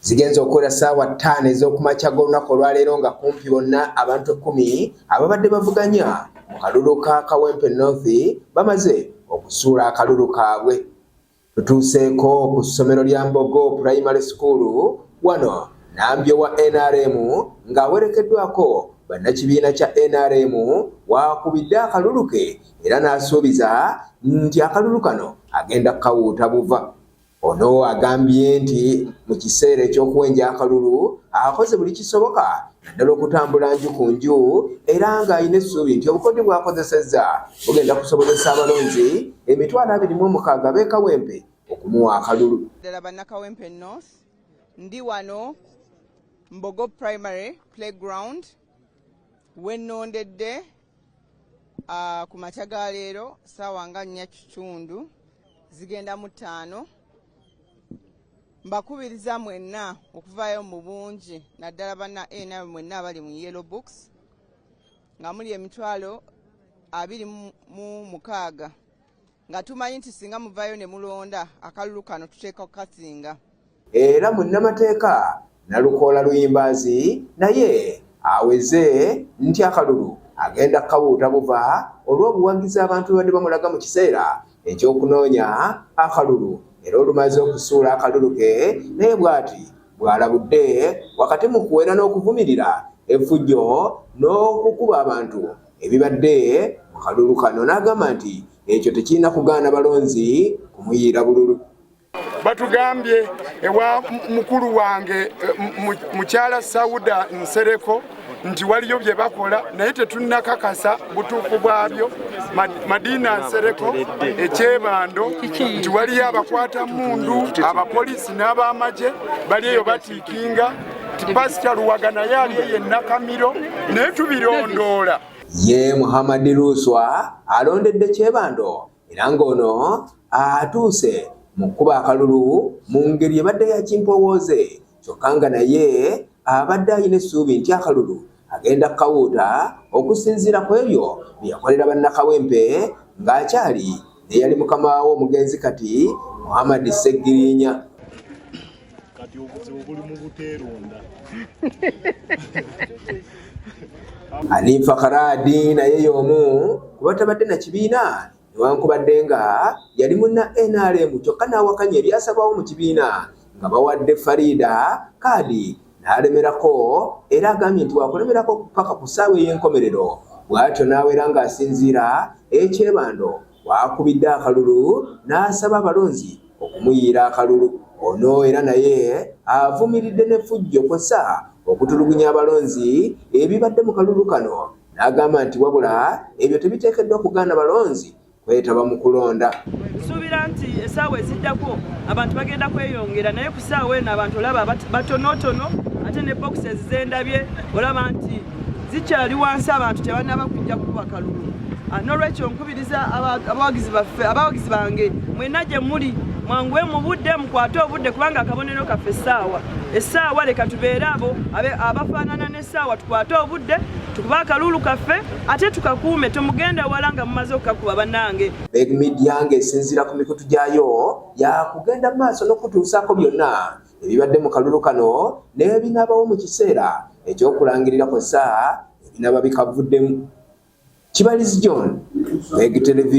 Zigenze okuwera ssaawa 5 ez'okumakya g'olunaku olwaleero nga kumpi bonna abantu 10 ababadde bavuganya mu kalulu ka Kawempe North bamaze okusuula akalulu kaabwe. Tutuuseeko ku ssomero lya Mbogo Primary School wano Nambyo wa NRM ng'awerekeddwako bannakibiina kya NRM waakubidde akalulu ke era n'asuubiza nti akalulu kano agenda kukawuuta buva. Ono agambye nti mu kiseera eky'okuwenja akalulu akoze buli kisoboka naddala okutambula nju ku nju era ng'alina essuubi nti obukodyo bw'akozesezza bugenda kusobozesa abalonzi 26000 b'e Kawempe okumuwa akalulu. Ddala bannakawempe North, ndi wano Mbogo Primary Playground wennondedde ku makya ga leero ssaawa nga 4:45. Mbakubiriza mwenna okuvaayo mu bungi, naddala banna NRM mwenna abali mu yellow books nga muli 26000, nga tumanyi nti singa muvaayo ne mulonda, akalulu kano tuteeka kukasinga. Era munnamateeka Nalukoola Luyimbaazi naye aweze nti akalulu agenda kukawuuta buva olw'obuwagizi abantu babadde bamulaga mu kiseera ekyokunoonya akalulu, era olumaze okusuula akalulu ke naye bw'ati bw'alabudde wakati mu kuwera n'okuvumirira effujjo n'okukuba abantu ebibadde mu kalulu kano, n'agamba nti ekyo tekirina kugaana balonzi kumuyiira bululu. Batugambye ewa mukulu wange mukyala Sauda Nsereko nti waliyo bye bakola, naye tetunnakakasa butuufu bwabyo. Madina Nsereko ekyebando nti waliyo abakwata mundu, abapoliisi n'abamagye bali eyo batiikinga. Pasita Luwaga naye ali eyo enakamiro, naye tubirondoola. Ye Muhammad Luswa alondedde Kyebando era ng'ono atuuse mu kkuba akalulu mu ngeri ebadde ya kimpowooze, kyokka nga naye abadde alina essuubi nti akalulu agenda kukawuuta okusinziira ku ebyo bye yakolera bannakawempe ng'akyali neyali mukama we omugenzi kati Muhammad Ssegirinya. Kati obuzibu buli mu buteeronda. Hanifa Karadi naye y'omu ku batabadde na kibiina newankubadde nga yali munna NRM, kyokka n'awakanya ebyasabwawo mu kibiina nga bawadde Farida kaadi n'alemerako, era agambye nti wakulemerako paka ku ssaawa ey'enkomerero. Bw'atyo n'awera ng'asinziira ekyebando waakubidde akalulu n'asaba abalonzi okumuyiira akalulu. Ono era naye avumiridde n'effujjo kw'ossa okutulugunya abalonzi ebibadde mu kalulu kano, n'agamba nti wabula ebyo tebiteekeddwa kugaana balonzi kwetaba mu kulonda. Nsuubira nti essaawa eziddako abantu bagenda kweyongera, naye ku ssaawa eno abantu olaba batonotono, ate ne boxes zendabye olaba nti zikyali wansi, abantu tebannaba kujja kukuba kalulu. N'olwekyo nkubiriza abawagizi baffe, abawagizi bange mwenna gye muli, mwanguwe mu budde, mukwate obudde, kubanga akabonero kaffe essaawa. Essaawa, leka tubeere abo abafaanana n'essaawa, tukwate obudde, tukube akalulu kaffe ate tukakuume. Temugenda wala nga mumaze okukakuba, bannange. Beg Media ng'esinziira ku mikutu gyayo yakugenda maaso n'okutuusaako byonna ebibadde mu kalulu kano n'ebinaabawo mu kiseera ekyokulangirira kw'ossa ebinaaba bikavuddemu. Kibalizi John, Beg Television.